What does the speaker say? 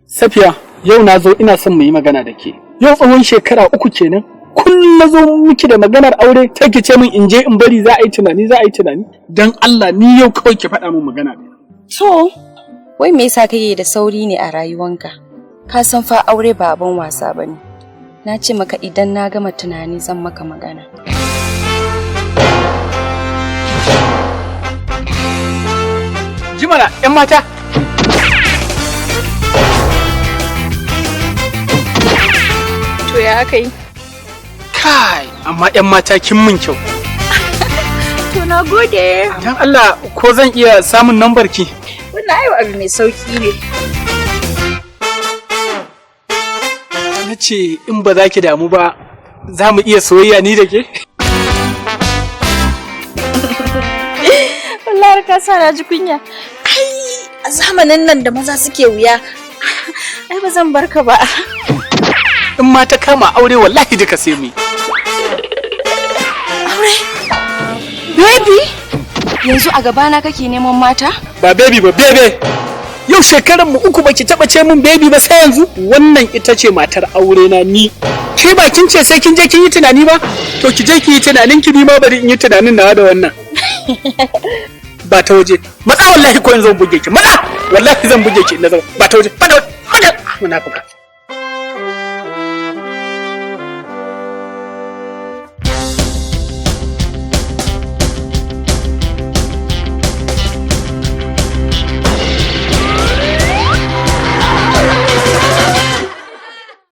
Safiya, yau na zo ina son mu yi magana da ke. Yau tsawon shekara 3 kenan. Kullum na zo miki da maganar aure, ta ki ce min in je in bari, za a yi tunani, za a yi tunani. Dan Allah, ni yau kawai ki faɗa min magana ɗaya. To, wai me yasa kake da sauri ne a rayuwanka? Ka san fa aure ba abin wasa bane. Na ce maka idan na gama tunani zan maka magana. Jimana, 'yan mata. To, ya aka yi? Kai, amma 'yan mata kin min kyau. To, na gode. Dan Allah, ko zan iya samun nambar ki? Wannan ayo abu mai sauki ne. Na ce in ba za ki damu ba, za mu iya soyayya ni da ke? Wallahi ka sa na ji kunya. Ai, a zamanin nan da maza suke wuya. Ai ba zan barka ba. In ma ta kama aure, wallahi duka sai mu yi. Aure? Baby! Yanzu a gabana kake neman mata? Ba baby ba, bebe. Yau shekaran mu 3 baki taba ce min baby ba sai yanzu. Wannan ita ce matar aure na ni. Ke ba kin ce sai kin je kin yi tunani ba? To ki je ki yi tunanin ki, ni ma bari in yi tunanin nawa da wannan. Ba ta waje. Matsa, wallahi ko yanzu zan buge ki. Matsa! Wallahi zan buge ki in na zama. Ba ta waje. Ba ta waje. Munafuka.